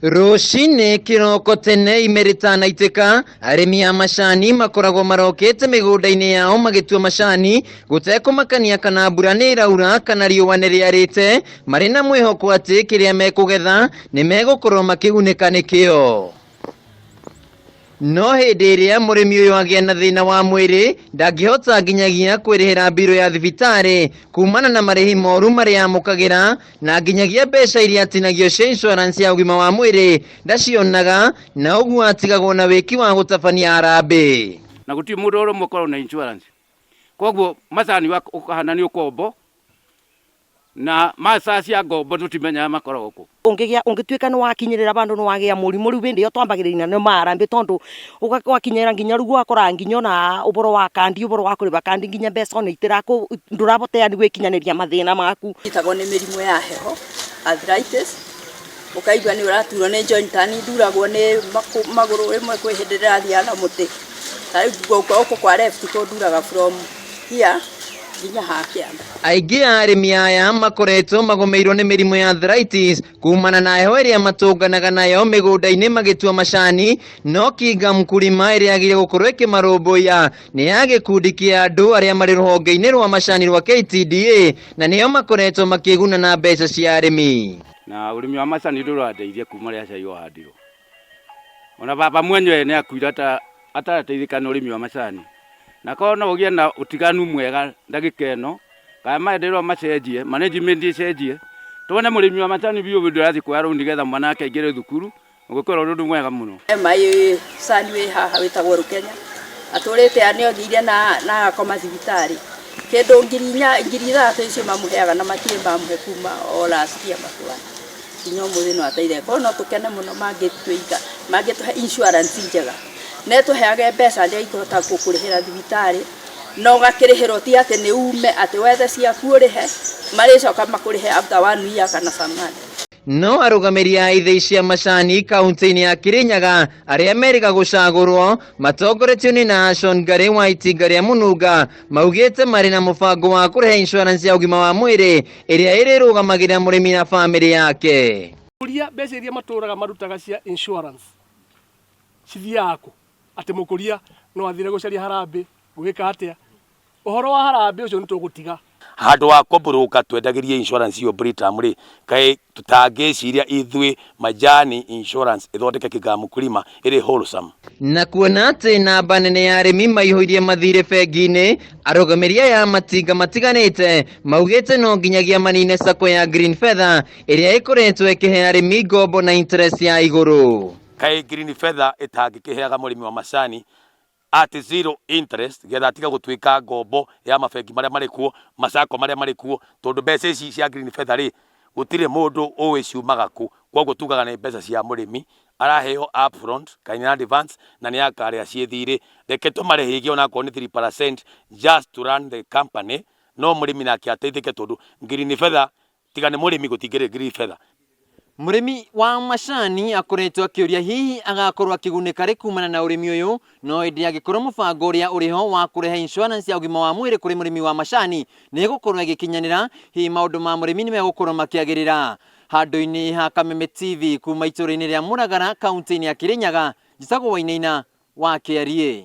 Rũcinĩ kĩroko tene ime rĩtanaitĩka, arĩmi a macani makoragwo marokete mĩgũnda-inĩ yao magĩtua macani gũtekũmakania kana mbura nĩ ĩraura kana riũa nĩ rĩarĩte, marĩ na mwĩhoko atĩ kĩrĩa mekũgetha nĩ megũkorwo makĩgunĩka nĩkĩo. No hĩndĩ ĩrĩa mũrĩmi ũyũ agĩa na thĩna wa mwĩrĩ, ndangĩhota nginyagia kwĩrĩhĩra mbirũ ya thibitarĩ kumana na marĩhi moru marĩa amũkagĩra, na nginyagia mbeca iria atinagio cia insurance ya ũgima wa mwĩrĩ ndacionaga, na ũguo atigagwo na wĩki wa gũtabania harambĩ. Na gũtirĩ mũndũ ũrĩa ũmwe ũkoragwo na insurance. Koguo macani ũkahana nĩ ũkombo na maca cia ngombo tũtimenyaga makoragwo kũ. Ũngĩgĩa ũngĩtuĩka nĩ wakinyĩrĩra vandũ nĩ wagĩa mũrimũ rĩu hĩndĩ ĩyo twambagĩrĩria na nĩ maharambĩ tondũ wakinyĩra nginya rĩu ũgakora nginya ona ũboro wa kandi ũboro wa kũrĩba kandi nginya mbeca ona itirakũ ndũrabota yani gwĩkinyanĩria mathĩna maku. Nyitagwo nĩ mĩrimũ ya heho, arthritis, ũkaigua nĩ ũraturwo nĩ joint, ta niĩ nduragwo nĩ magũrũ rĩmwe kwĩ hĩndĩ ndĩrathiaga na mũtĩ, ta rĩu guoko kwa left kũnduraga from here nginya haha kĩanda. Aingĩ a arĩmi aya makoretwo magũmĩirwo nĩ mĩrimũ ya arthritis kumana na heho ĩrĩa matũnganaga nayo mĩgũnda-inĩ magĩtua macani, no Kinga Mkulima ĩrĩa yagĩrĩire gũkorwo ĩkĩmarũmbũiya nĩ ya gĩkundi kĩa andũ arĩa marĩ rũhonge-inĩ rwa macani rwa KTDA na nĩo makoretwo makĩguna na mbeca cia arĩmi. Na ũrĩmi wa macani ndũrandeithia kuma rĩrĩa cai wahandirwo. Ona baba mwenyewe nĩ akuire atarateithĩka nĩ ũrĩmi wa macani. Na korwo no ũgĩe na ũtiganu mwega ndagĩka ĩno, kana maendeleo macenjie, management ĩcenjie, tuone mũrĩmi wa macani biũ biũ ndũrathiĩ kuoya rũni nĩgetha mwana wake aingĩre thukuru, ũgũkorwo ũrĩ ũndũ mwega mũno. He maĩ cani wĩ haha wĩtagwo Rũkenya, atũrĩte nĩ othire na agakoma thibitarĩ, kĩndũ ngiri inya, 6000 icio mamũheaga na matirĩ mamũhe kuma o last year matwana, nginya ũmũthĩ no ateithĩke. Koguo no tũkene mũno mangĩtũiga, mangĩtũhe insurance njega, na ĩtũheage mbeca njega ikũhota gũkũrĩhĩra thibitarĩ, na ũgakĩrĩhĩrwo ti atĩ nĩ ume atĩ wethe ciaku ũrĩhe, marĩcoka makũrĩhe after one year kana some months. No arũgamĩri a ithĩi cia macani kaunti-inĩ ya Kirinyaga arĩa merĩga gũcagũrwo matongoretio nĩ Nahashon Ngari wa itinga rĩa Mũnunga maugĩte marĩ na mũbango wa kũrehe insurance ya ũgima wa mwĩrĩ ĩrĩa ĩrĩrũgamagĩrĩra mũrĩmi na bamĩrĩ yake. Ũria mbeca iria matũraga marutaga cia insurance cithiaga kũ? Atĩ mũkũria no athire gũcaria harambĩ, gwĩka atĩa? Ũhoro wa harambĩ ũcio nĩ tũgũtiga. Handũ ha kũmburũka twendagĩrie insurance ĩyo Britam rĩ, kaĩ tũtangĩciria ithuĩ Majani Insurance ĩthondeke Kinga Mkulima ĩrĩ wholesome. Na kuona atĩ namba nene ya arĩmi maihũirie mathirĩ bengi-inĩ, arũgamĩri aya a matinga matiganĩte maugĩte no nginyagia manine sacco ya Green Feather ĩrĩa ĩkoretwo ĩkĩhe arĩmi ngombo na interest ya igũrũ. Kaĩ Green Feather ĩtangĩkĩheaga mũrĩmi wa macani at zero interest getha atige gũtuĩka ngombo ya mabengi marĩa marĩ kuo, ma sacco marĩa marĩ kuo, tondũ mbeca ici cia Green Feather rĩ, gũtirĩ mũndũ ũĩ ciumaga kũ, koguo tugaga nĩ mbeca cia mũrĩmi, araheo upfront kana in advance na nĩ akarĩha ciĩ thirĩ, reke tũmarĩhie onakorwo nĩ 3% just to run the company, no mũrĩmi nake ateithĩke tondũ Green Feather tiga nĩ mũrĩmi gũtingĩrĩ Green Feather. Mũrĩmi wa macani akoretwo akĩũria hihi agakorwo akĩgunĩka rĩ kumana na ũrĩmi ũyũ, no ĩndĩ angĩkorwo mũbango ũrĩa ũrĩho wa kũrehe insurance ya ũgima wa mwĩrĩ kũrĩ mũrĩmi wa macani nĩ ĩgũkorwo ĩgĩkinyanĩra, hihi maũndũ ma mũrĩmi nĩ megũkorwo makĩagĩrĩra. Handũ-inĩ ha Kameme TV kuma itũũra-inĩ rĩa Mũragara kaunti-inĩ ya Kĩrĩnyaga, njĩtagwo Wainaina wa Kĩariĩ.